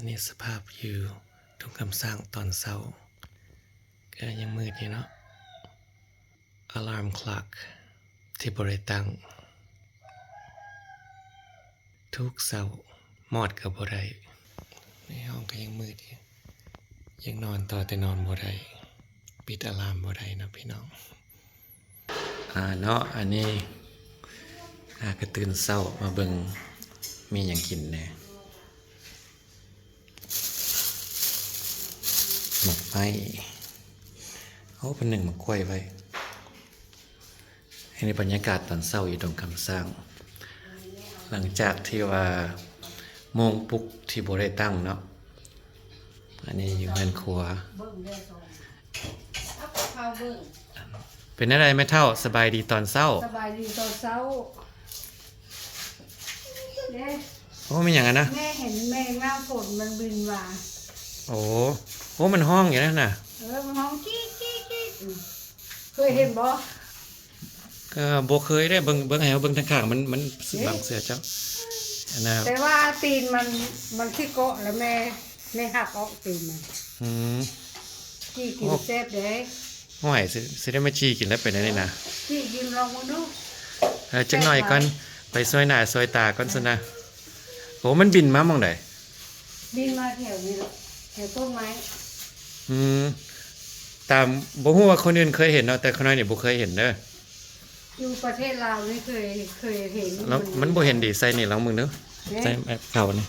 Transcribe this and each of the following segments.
ອັນນີ້ສະພາບຢູ່ດົງຄຳຊ້າງຕອນເຊົ້າ ກໍຍັງມືດຢູ່ເນາະ. ອາລາມຄລັອກທີ່ບໍ່ໄດ້ຕັ້ງ ທຸກເຊົ້າມອດກໍບໍ່ໄດ້. ໃນຫ້ອງກໍຍັງມືດຢູ່ ຢາກນອນຕໍ່ແຕ່ນອນບໍ່ໄດ້ ປິດອາລາມບໍ່ໄດ້ເນາະພີ່ນ້ອງ. ອາ ເນາະ ອັນນີ້ ອາ ກໍຕື່ນເຊົ້າມາເບິ່ງມີຫຍັງກິນແດ່. ໝາກໄມ້ ໂອ້ ເພິ່ນໜຶ້ງໝາກກ້ວຍໄວ້. ອັນນີ້ບັນຍາກາດຕອນເຊົ້າຢູ່ດົງຄຳຊ້າງ ຫຼັງຈາກທີ່ວ່າໂມງປຸກທີ່ບໍ່ໄດ້ຕັ້ງເນາະ. ອັນນີ້ຢູ່ເຮືອນຄົວ. ເປັນແນວໃດແມ່ເຖົ້າ? ສະບາຍດີຕອນເຊົ້າ. ສະບາຍດີຕອນເຊົ້າ. ເດ້ ໂອ້ ແມ່ນຫຍັງອັນນະ? ແມ່ເຫັນແມງນ້ຳຝົນມັນບິນມາ. ໂອ້ ໂອ້ ມັນຮ້ອງຢູ່ນັ້ນນະ. ເອີ ມັນຮ້ອງກີ້ໆໆ. ເຄີຍເຫັນບໍ່? ກໍບໍ່ເຄີຍເດ້. ເບິ່ງ ເບິ່ງ ໃຫ້ເຮົາເບິ່ງທາງຂ້າງ ມັນ ມັນ ເອີ ບັງເສື້ອເຈົ້າ. ອັນນະ ແຕ່ວ່າຕີນມັນ ມັນຊິເກາະ ແລ້ວແມ່ ແມ່ຫັກອອກຕີນມັນ. ອືມ ຈີ່ກິນ ໂອ້ ແຊບເດ້. ຫ້ວຍ ຊິ ຊິໄດ້ມາຈີ່ກິນແລ້ວ ເປັນແນວນີ້ນະ. ຈີ່ກິນລອງເບິ່ງດູ. ເອີ ຈັກໜ້ອຍກ່ອນ ແຊບຫຼາຍ ໄປຊ່ວຍໜ້າຊ່ວຍຕາກ່ອນຊັ້ນນະ. ໂອ້ ມັນບິນມາໝ່ອງໃດ? ບິນມາແຖວນີ້ລະ ແຖວຕົ້ນໄມ້. ອືມ ຕາມ ບໍ່ຮູ້ວ່າຄົນອື່ນເຄີຍເຫັນເນາະ ແຕ່ຂ້ານ້ອຍນີ້ບໍ່ເຄີຍເຫັນເດີ. ຢູ່ປະເທດລາວນີ້ເຄີຍ ເຄີຍເຫັນ. ລະມັນບໍ່ເຫັນດີໃສ່ນີ້ ລອງເບິ່ງເດີ. ເດ້ ໃສ່ແອັບເຂົານີ້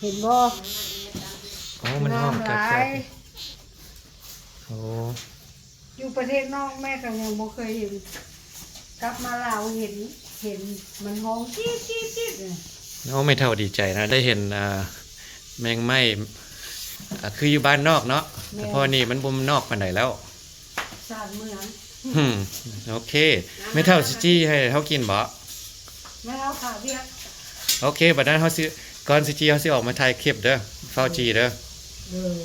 ເຫັນບໍ່? ໂອ້ ມັນຮ້ອງ ງາມຫຼາຍ. ໂອ້ ຢູ່ປະເທດນອກແມ່ກໍຍັງບໍ່ເຄີຍເຫັນ ກັບມາລາວເຫັນ ເຫັນມັນຮ້ອງຈີ້ໆໆ. ໂອ້ ແມ່ເຖົ້າດີໃຈນະ ໄດ້ເຫັນ ອ່າ ແມງໄມ້ ອ່າ ຄືຢູ່ບ້ານນອກເນາະ. ແມ່ນ ແຕ່ພໍນີ້ມັນບໍ່ນອກປານໃດແລ້ວ ຊານເມືອງ. ອືມ ໂອເຄ ແມ່ເຖົ້າຊິຈີ່ໃຫ້ເຮົາກິນບໍ? ແມ່ເຖົ້າຂາວຽກ. ໂອເຄ ບັດນັ້ນເຮົາຊິ ກ່ອນຊິຈີ່ເຮົາຊິອອກມາຖ່າຍຄລິບເດີ ຟ້າວຈີ່ເດີ. ໂດຍ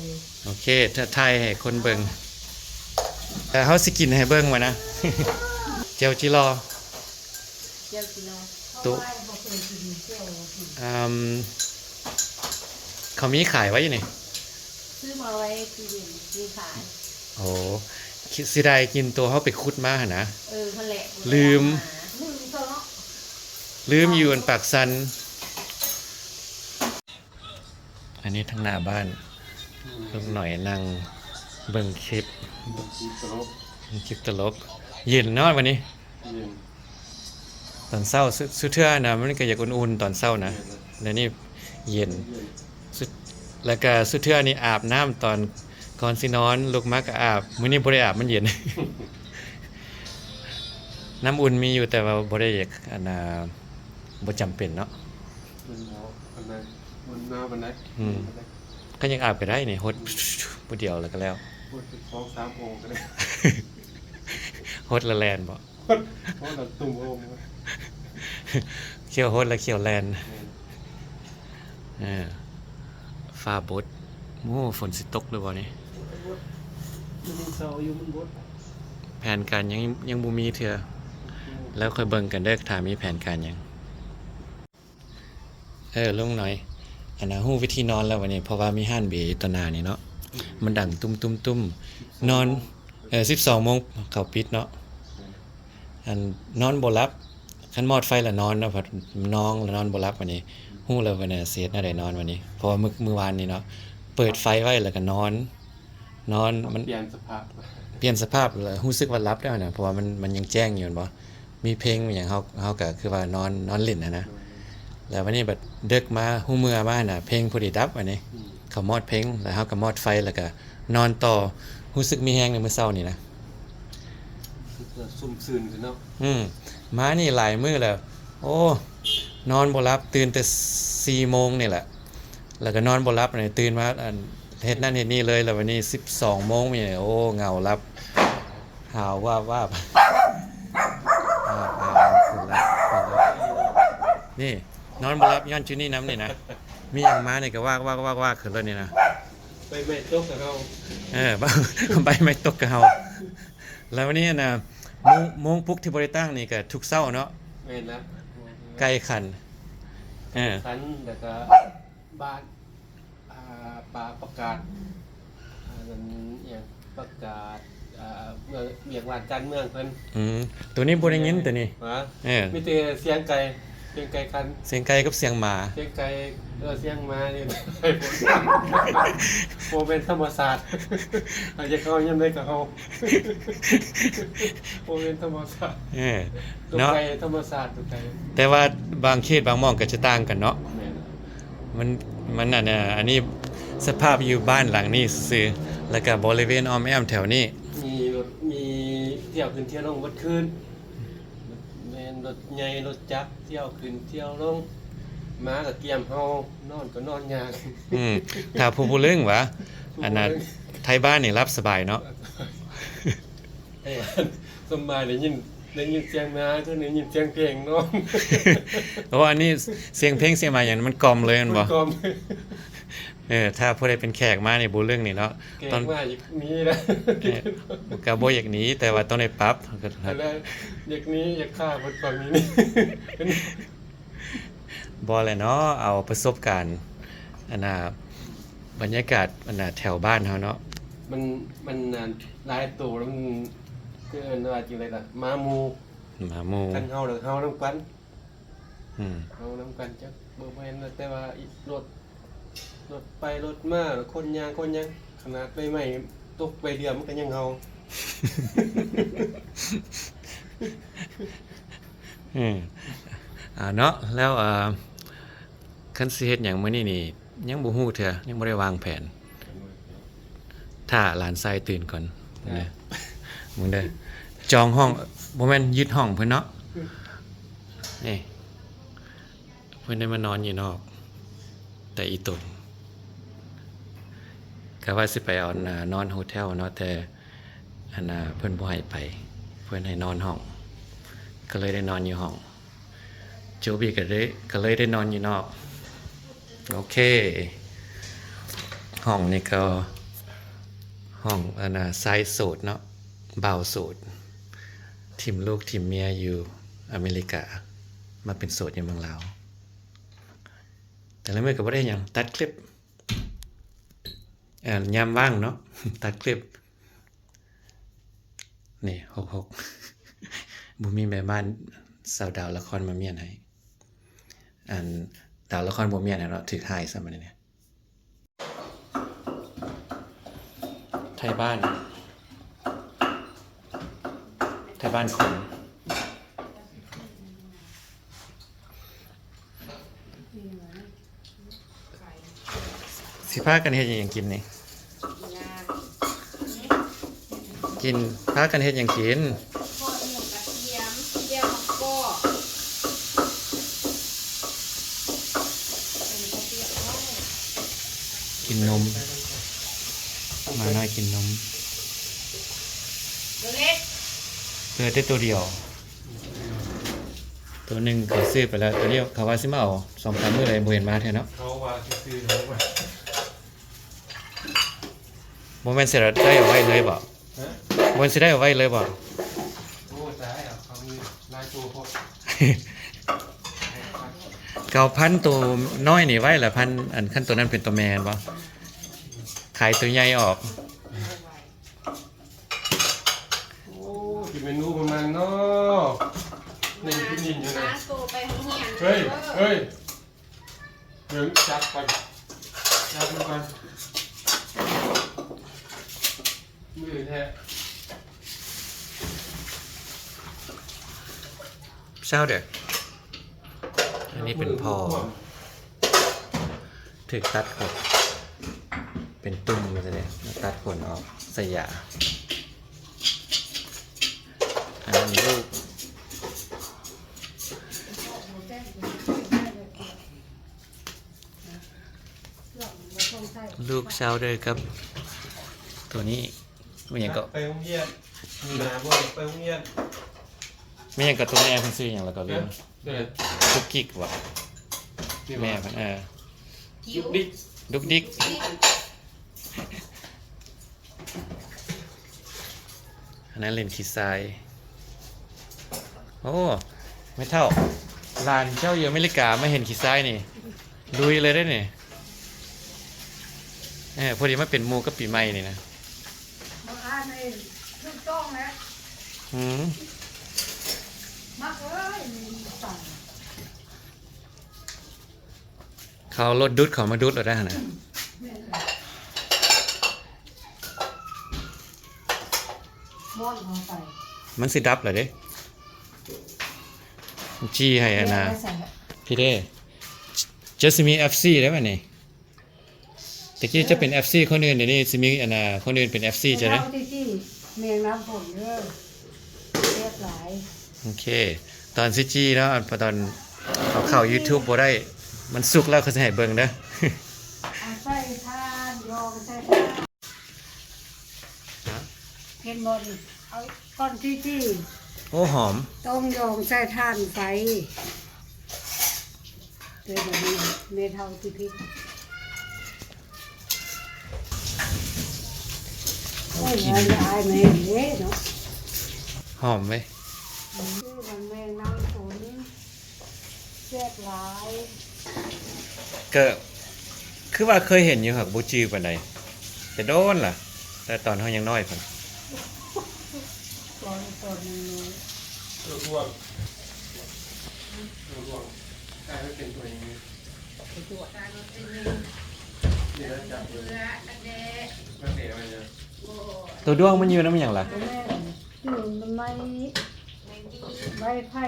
ໂອເຄ ຖ່າຍໃຫ້ຄົນເບິ່ງ. ເອີ ເຮົາຊິກິນໃຫ້ເບິ່ງວ່ານະ ແຈ່ວຈີ່ລໍ. ແຈ່ວຈີ່ລໍ ໂຕ ເພາະວ່າບໍ່ເຄີຍກິນແຈ່ວ. ອືມ ເຂົາມີຂາຍໄວ້ຢູ່ນີ້ ຊື້ມາໄວ້ຕູ້ເຢັນ ມີຂາຍ. ໂອ້ ເສຍດາຍກິນໂຕເຮົາໄປຂຸດມາຫັ້ນນະ. ເອີ ຫັ້ນແຫຼະ ລືມ ລືມຊະເນາະ ລືມຢູ່ອັນປາກຊັນ. ອັນນີ້ທາງໜ້າບ້ານ ອືມ ລຸງໜ້ອຍນັ່ງເບິ່ງຄລິບ ເບິ່ງຄລິບຕະຫຼົກ ເບິ່ງຄລິບຕະຫຼົກ. ເຢັນເນາະວັນນີ້ ເຢັນ ຕອນເຊົ້າ ຊຸ ຊຸເທື່ອນະ ມັນກໍຢາກອຸ່ນໆຕອນເຊົ້ານະ. ແມ່ນລະ ດຽວນີ້ເຢັນ ເຢັນ ຊຸ ແລ້ວກໍຊຸເທື່ອນີ້ອາບນ້ຳຕອນກ່ອນຊິນອນ ລຸກມາກໍອາບ. ມື້ນີ້ບໍ່ໄດ້ອາບ ມັນເຢັນ. ນ້ຳອຸ່ນມີຢູ່ ແຕ່ວ່າບໍ່ໄດ້ ອັນນ່າ ບໍ່ຈຳເປັນເນາະ. ມັນບໍ່ປານໃດ ມັນໜາວປານໃດ. ອືມ ຄັນຢາກອາບກໍໄດ້ນີ້ ຫົດຜູ້ດຽວແລ້ວກໍແລ້ວ ຫົດສອງສາມໂອ່ງກໍໄດ້ ຫົດລະແລ່ນບໍ? ໂອ້ ລະຕຸ່ມໂຮມ ຂ້ຽວຫົດລະຂ້ຽວແລ່ນ. ແມ່ນ ເອີ ຟ້າບົດ. ໂອ້ ຝົນຊິຕົກຫຼືບໍ່ນີ້? ມັນຍັງເຊົ້າຢູ່ ມັນບົດ. ແຜນການຍັງ ຍັງບໍ່ມີເທື່ອ ອືມ ແລ້ວຄ່ອຍເບິ່ງກັນເດີ ຖ້າມີແຜນການຫຍັງ. ເອີ ລຸງໜ້ອຍ ອັນນ່າ ຮູ້ວິທີນອນແລ້ວວັນນີ້ ເພາະວ່າມີຮ້ານເບຢູ່ຕໍ່ໜ້ານີ້ເນາະ ມັນດັງຕຸ້ມໆໆ ນອນ ເອີ ສິບສອງໂມງເຂົາປິດເນາະ. ອັນ ນອນບໍ່ຫຼັບ ຄັນມອດໄຟລະນອນເນາະ ພັດນອນລະນອນບໍ່ຫຼັບ. ວັນນີ້ຮູ້ແລ້ວ ວັນນີ້ຊິເຮັດແນວໃດນອນວັນນີ້ ເພາະວ່າມື້ ມື້ວານນີ້ເນາະ ເປີດໄຟໄວ້ແລ້ວກໍນອນ ນອນ ມັນປ່ຽນສະພາບ ປ່ຽນສະພາບ ແລ້ວຮູ້ສຶກວ່າຫຼັບແລ້ວນະ ເພາະວ່າມັນ ມັນຍັງແຈ້ງຢູ່ແມ່ນບໍ່? ມີເພງມີຫຍັງ ເຮົາ ເຮົາກໍຄືວ່ານອນ ນອນຫຼິ້ນຫັ້ນນະ. ແລ້ວວັນນີ້ບັດເດິກມາ ຮູ້ເມື່ອມາຫັ້ນນະ ເພງພໍດີດັບ. ອັນນີ້ ອືມ ເຂົາມອດເພງ ແລ້ວເຮົາກໍມອດໄຟ ແລ້ວກໍນອນຕໍ່ ຮູ້ສຶກມີແຮງໃນມື້ເຊົ້ານີ້ນະ ຮູ້ສຶກວ່າຊຸ່ມຊື່ນຂຶ້ນເນາະ. ອືມ ມານີ້ຫຼາຍມື້ແລ້ວ ໂອ້ ນອນບໍ່ຫຼັບ ຕື່ນແຕ່ສີ່ໂມງນີ້ແຫຼະ ແລ້ວກໍນອນບໍ່ຫຼັບ ອັນນີ້ຕື່ນມາ ອັນ ເຮັດນັ້ນເຮັດນີ້ເລີຍ. ແລ້ວວັນນີ້ສິບສອງໂມງນີ້ ໂອ້ ເຫງົາຫຼັບ ຫາວວາບວາບ ອ່າ ອ່າ ຂຶ້ນລະ ຂຶ້ນລະ ນີ້ ນອນບໍ່ຫຼັບຍ້ອນຈຸນີ້ນຳນີ້ນະ ມີຫຍັງມານີ້ກໍວາກ ວາກ ວາກ ວາກ ຂຶ້ນລົດນີ້ນະ. ໃບໄມ້ຕົກກັບເຮົາ ເອີ ໃບໄມ້ຕົກກັບເຮົາ. ແລ້ວວັນນີ້ນະ ໂມງ ໂມງປຸກທີ່ບໍ່ໄດ້ຕັ້ງນີ້ກໍທຸກເຊົ້າເນາະ. ແມ່ນແລ້ວ ໄກ່ຂັນ ເອີ ຂັນ ແລ້ວກໍ ບ້ານ ອ່າ ປະ ປະກາດ ອັນນັ້ນ ອີ່ຫຍັງ ປະກາດ ເອີ ເລື່ອງວຽກວານການເມືອງເພິ່ນ. ອືມ ໂຕນີ້ບໍ່ໄດ້ຍິນ ໂຕນີ້. ຫວາ? ເອີ ມີແຕ່ສຽງໄກ່ ສຽງໄກ່ຂັນ ສຽງໄກ່ກັບສຽງໝາ. ສຽງໄກ່ ເອີ ສຽງໝານີ້ ບໍ່ແມ່ນທຳມະຊາດ ຢາກເຮົາຍາມໃດກໍເຮົາ ບໍ່ແມ່ນທຳມະຊາດ. ເອີ ເນາະ ໄກ່ທຳມະຊາດ ໄກ່. ແຕ່ວ່າບາງເຂດບາງໝ່ອງກໍຈະຕ່າງກັນເນາະ. ແມ່ນ. ມັນ ມັນ ອັນ ອັນນີ້ສະພາບຢູ່ບ້ານຫຼັງນີ້ຊື່ໆ ແລ້ວກໍບໍລິເວນອ້ອມແອ້ມແຖວນີ້ ມີລົດ ມີທ່ຽວຂຶ້ນທ່ຽວລົງເບິດຄືນ. ແມ່ນ ລົດໃຫຍ່ລົດຈັກທ່ຽວຂຶ້ນທ່ຽວລົງ ໝາກໍກຽມເຮົາ ນອນກໍນອນຍາກ. ອືມ ຖ້າຜູ້ບໍ່ເລິງຫວາ ຜູ້ບໍ່ເລິງ ອັນນັ້ນ ໄທບ້ານນີ້ຫຼັບສະບາຍເນາະ. ເອີ ສ່ວນຫຼາຍໄດ້ຍິນ ໄດ້ຍິນສຽງໝາ ຄືໄດ້ຍິນສຽງເພງເນາະ. ໂອ້ ອັນນີ້ສຽງເພງສຽງໝາຫຍັງມັນກ່ອມເລີຍແມ່ນບໍ່? ມັນກ່ອມ. ເອີ ຖ້າຜູ້ໃດເປັນແຂກມານີ້ບໍ່ເລິງນີ້ເນາະ ແຂກ ຕອນມາຢາກໜີນະ. ເອີ ກໍບໍ່ຢາກໜີ ແຕ່ວ່າຕ້ອງໄດ້ປັບ. ແລ້ວຢາກໜີ ຢາກຂ້າເພິ່ນກໍໜີ. ບໍ່ແຫຼະເນາະ ເອົາປະສົບການ ອັນນ່າ ບັນຍາກາດ ອັນນ່າ ແຖວບ້ານເຮົາເນາະ. ມັນ ມັນ ອັນ ຫຼາຍໂຕແລ້ວ ມັນ ເອີ້ນວ່າຈັ່ງໃດລະ ໝາໝູ່ ໝາໝູ່. ຄັນເຮົາລະເຮົານຳກັນ. ອືມ ເຮົານຳກັນ ຈັກບໍ່ແມ່ນ ແຕ່ວ່າອີ່ ລົດ ລົດໄປລົດມາ ຄົນຍ່າງຄົນຫຍັງ ຂະໜາດໃບໄມ້ຕົກໃບເຫຼືອ ມັນກໍຍັງເຫົ່າ. ເອີ ອ່າ ເນາະ ແລ້ວ ອ່າ ຄັນຊິເຮັດຫຍັງມື້ນີ້ນີ້ ຍັງບໍ່ຮູ້ເທື່ອ ຍັງບໍ່ໄດ້ວາງແຜນ. ຖ້າຫຼານຊາຍຕື່ນກ່ອນ. ເບິ່ງເດີ ເບິ່ງເດີ ຈອງຫ້ອງ ບໍ່ແມ່ນ ຍຶດຫ້ອງເພິ່ນເນາະ. ນີ້ ເພິ່ນໄດ້ມານອນຢູ່ນອກ ແຕ່ອີ່ຕົນ ກະວ່າຊິໄປເອົາ ນອນໂຮເທວເນາະ ແຕ່ ອັນນ່າ ເພິ່ນບໍ່ໃຫ້ໄປ ເພິ່ນໃຫ້ນອນຫ້ອງ ກໍເລີຍໄດ້ນອນຢູ່ຫ້ອງ. ໂຈບີກໍເລີຍ ກໍເລີຍໄດ້ນອນຢູ່ນອກ. ໂອເຄ ຫ້ອງນີ້ກໍຫ້ອງ ອັນນ່າ ຊາຍໂສດເນາະ ບ່າວໂສດ ຖິ້ມລູກຖິ້ມເມຍຢູ່ອາເມລິກາ ມາເປັນໂສດຢູ່ເມືອງລາວ. ແຕ່ລະມື້ກໍບໍ່ໄດ້ຫຍັງ ຕັດຄລິບ ເອີ ຍາມວ່າງເນາະ ຕັດຄລິບ. ນີ້ ຫົກຫົກ ບໍ່ມີແມ່ບ້ານສາວດາວລະຄອນມາມ້ຽນໃຫ້. ອັນ ດາວລະຄອນບໍ່ມ້ຽນໃຫ້ເນາະ ຖືກຮ້າຍຊ້ຳບັດນີ້. ໄທບ້ານ ໄທບ້ານຄົນ. ຊິພາກັນເຮັດຫຍັງກິນນີ້? ກິນ ພາກັນເຮັດຫຍັງກິນ? ກິນນົມ ໝານ້ອຍກິນນົມ. ເຫຼືອແຕ່ໂຕດຽວ ໂຕໜຶ່ງເຂົາຊື້ໄປແລ້ວ ໂຕນີ້ເຂົາວ່າຊິມາເອົາ ສອງສາມມື້ແລ້ວ ບໍ່ເຫັນມາເທື່ອເນາະ. ເຂົາວ່າຊື່ໆ ເຂົາວ່າ ບໍ່ແມ່ນຊິໄດ້ເອົາໄວ້ເລີຍບໍ? ຮະ? ບໍ່ແມ່ນຊິໄດ້ເອົາໄວ້ເລີຍບໍ? ໂອ້ ຕາຍແລ້ວ ເຂົາມີຫຼາຍໂຕໂພດ. ເຂົາພັນໂຕນ້ອຍນີ້ໄວ້ລະ ພັນ ອັນ ຄັນໂຕນັ້ນເປັນໂຕແມ່ແມ່ນບໍ? ຂາຍໂຕໃຫຍ່ອອກ. ໂອ້ ຊິເປັນໜູປະມານເນາະ ເປັນຜູ້ຍິງຢູ່ນະ. ໂຕໄປໂຮງຮຽນ ເຮີ້ຍ ເຮີ້ຍ ເບິ່ງຈັບກ່ອນ ຈັບມັນກ່ອນ ມືແທ້. ເຊົ້າເດີ້ ອັນນີ້ເປັນພໍ່ ຖືກຕັດຂົນ ເປັນຕຸ່ມຈັ່ງຊີ້ ຕັດຂົນອອກ ໃສ່ຢາ. ອັນນັ້ນລູກ ລູກເຊົ້າເດີ້ກັບໂຕນີ້. ແມ່ນຫຍັງເກາະ? ໄປໂຮງຮຽນ ມີໜ້າບໍ່ໄປໂຮງຮຽນ. ແມ່ນຫຍັງເກາະ ໂຕແມ່ເພິ່ນຊື່ຫຍັງລະກໍລືມ. ກຸກກິກຫວາ? ແມ່ເພິ່ນ ເອີ ດຸກດິກ ດຸກດິກ. ອັນນັ້ນຫຼິ້ນຂີ້ຊາຍ. ໂອ້ ແມ່ເຖົ້າ ຫຼານເຈົ້າຢູ່ອາເມລິກາມາເຫັນຂີ້ຊາຍນີ້ ລຸຍເລີຍເດ້ນີ້. ເອີ ພໍດີມາເປັນໝູ່ກັບປີໃໝ່ນີ້ນະ. ບັງອານນີ້ຖືກຕ້ອງແລ້ວ. ອືມ ມັກເອີຍ ນີ້ສັ່ງ. ເຂົາລົດດຸດ ເຂົາມາດຸດໂລດໄດ໋ຫັ້ນນະ. ແມ່ນເລີຍ ມ້ອນເຂົ້າໄປ ມັນຊິດັບແລ້ວເດ້. ຈີ່ໃຫ້ອັນນະ ແມ່ນໃສ່ ພີເດ ຈະຊິມີເອັຟຊີເດ້ບັດນີ້. ແຕ່ກີ້ຈະເປັນເອັຟຊີຄົນອື່ນ ດຽວນີ້ຊິມີອັນນະ ຄົນອື່ນເປັນເອັຟຊີຈະເດ້. ແມ່ນເຮົາທີ່ຈີ່ແມງນ້ຳຝົນເດີ ແຊບຫຼາຍ. ໂອເຄ ຕອນຊິຈີ່ເນາະ ຕອນເອົາເຂົ້າຢູທູບບໍ່ໄດ້ ມັນສຸກແລ້ວເຂົາຊິໃຫ້ເບິ່ງເດີ. ເອົາໃສ່ຖ່ານ ຢອງໃສ່ຖ່ານ ເຫັນບໍ່ນີ້ ເອົາກ່ອນທີ່ຈີ່. ໂອ້ ຫອມ. ຕ້ອງຢອງໃສ່ຖ່ານໄຟ. ເອີ ບັດນີ້ແມ່ເຖົ້າຊິພິກ. ໂອ້ຍ ກິນ ອາຍແມ່ເດ້ເນາະ ຫອມເວີຍ. ອືມ ມັນແມງນ້ຳຝົນ ແຊບຫຼາຍ. ກະຄືວ່າເຄີຍເຫັນຢູ່ ຫາກບໍ່ຈື່ປານໃດ ແຕ່ດົນລະ ແຕ່ຕອນເຮົາຍັງນ້ອຍພຸ້ນ. ຕອນ ຕອນນ້ອຍໆ ຕົວດວງ ຕົວດວງ ໃຫ້ມັນເປັນຕົວນີ້ ຕົວດວງ ນີ້ນະ ຈັບເບິ່ງ ມັນເດໄວ້ເດີ. ຕົວດວງມັນຢູ່ນຳຫຍັງລະ? ຕົວແມ່ນຢູ່ນຳໄມ້ ໄມ້ໄຜ່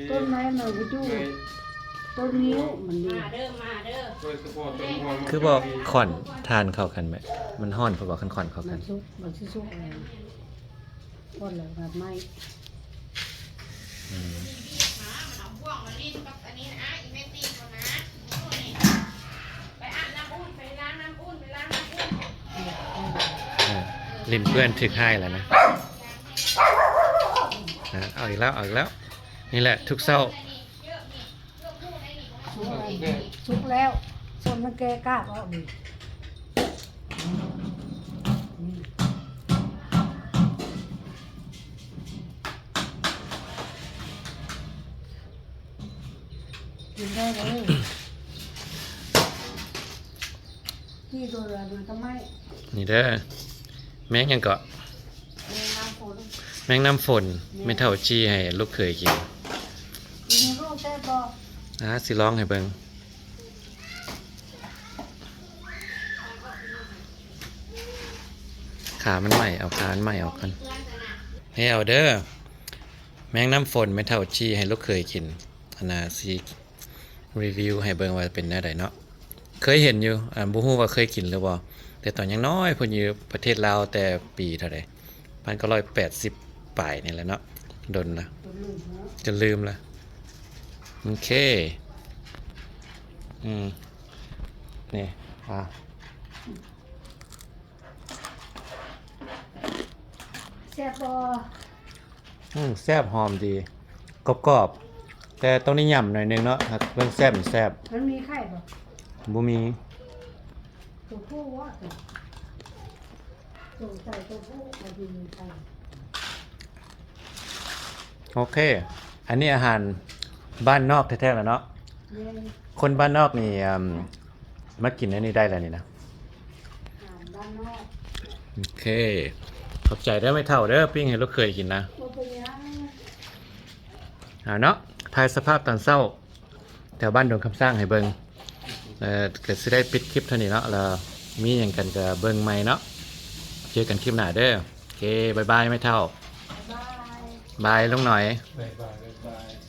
ຕົ້ນໄມ້ມັນກໍຢູ່ ຕົ້ນງິ້ວມັນຢູ່. ມາເດີ ມາເດີ ຄືບໍ່ຂ້ອນຖ່ານເຂົ້າກັນແບບ ມັນຮ້ອນ ເພາະວ່າຄັນຂ້ອນເຂົ້າກັນ ມັນສຸກ ມັນຊິສຸກເອງ ຂ້ອນແລ້ວມັນໄໝ້. ອືມ ເອີ ຫຼິ້ນເພື່ອນຖືກຮ້າຍແລ້ວນະ. ເອົາອີກແລ້ວ ເອົາອີກແລ້ວ ນີ້ແຫຼະທຸກເຊົ້າ. ສຸກແລ້ວ ສົມມັນແກ່ກາບອອກນີ້. ກິນໄດ້ເລີຍ ຈີ່ໂດນລະມັນກໍໄໝ້. ນີ້ເດີ ແມງຫຍັງເກາະ? ແມງນ້ຳຝົນ ແມງນ້ຳຝົນ. ແມ່ນ ແມ່ເຖົ້າຈີ່ໃຫ້ລູກເຂີຍກິນ. ກິນລູກແຊບບໍ່? ອ່າ ຊິລອງໃຫ້ເບິ່ງ. ຂາມັນໄໝ້ ເອົາຂາມັນໄໝ້ອອກກ່ອນ. ໃຫ້ເອົາເດີ ແມງນ້ຳຝົນ ແມ່ເຖົ້າຈີ່ໃຫ້ລູກເຂີຍກິນ. ອັນນ່າ ຊິ ຣີວິວໃຫ້ເບິ່ງວ່າເປັນແນວໃດເນາະ. ເຄີຍເຫັນຢູ່ ອ່າ ບໍ່ຮູ້ວ່າເຄີຍກິນຫຼືບໍ່ ແຕ່ຕອນຍັງນ້ອຍພຸ້ນ ຢູ່ປະເທດລາວແຕ່ປີເທົ່າໃດ ພັນເກົ້າຮ້ອຍແປດສິບປາຍນີ້ແຫຼະເນາະ. ດົນລະ ຈົນລືມລະ ຈົນລືມລະ. ໂອເຄ ອືມ ນີ້ ອ່າ ແຊບບໍ່? ອືມ ແຊບ ຫອມດີ ກອບໆ ແຕ່ຕ້ອງໄດ້ຫຍ້ຳໜ້ອຍໜຶ່ງເນາະ ຫາກເບິ່ງແຊບ ແຊບ. ມັນມີໄຂ່ບໍ່? ບໍ່ມີ. ຕົວຜູ້ວ່າ ຕົວ ຕົວໃສ່ຕົວຜູ້ ເອົາດີໄຂ່. ໂອເຄ ອັນນີ້ອາຫານບ້ານນອກແທ້ໆລະເນາະ. ແມ່ນ ຄົນບ້ານນອກນີ້ ອືມ ມາກິນອັນນີ້ໄດ້ລະນີ້ນະ. ອາຫານບ້ານນອກ. ໂອເຄ ຂອບໃຈເດີແມ່ເຖົ້າເດີ ປີ້ງໃຫ້ລູກເຂີຍກິນນະ. ບໍ່ເປັນຫຍັງ. ເອົາເນາະ ຖ່າຍສະພາບຕອນເຊົ້າ ແຖວບ້ານດົງຄຳສ້າງໃຫ້ເບິ່ງ. ເອີ ກໍຊິໄດ້ປິດຄລິບເທົ່ານີ້ເນາະ ແລ້ວມີຫຍັງກັນກໍເບິ່ງໃໝ່ເນາະ. ເຈີກັນຄລິບໜ້າເດີ. ໂອເຄ ບາຍບາຍແມ່ເຖົ້າ. ບາຍບາຍ ບາຍລຸງໜອຍ. ບາຍບາຍ ບາຍບາຍ.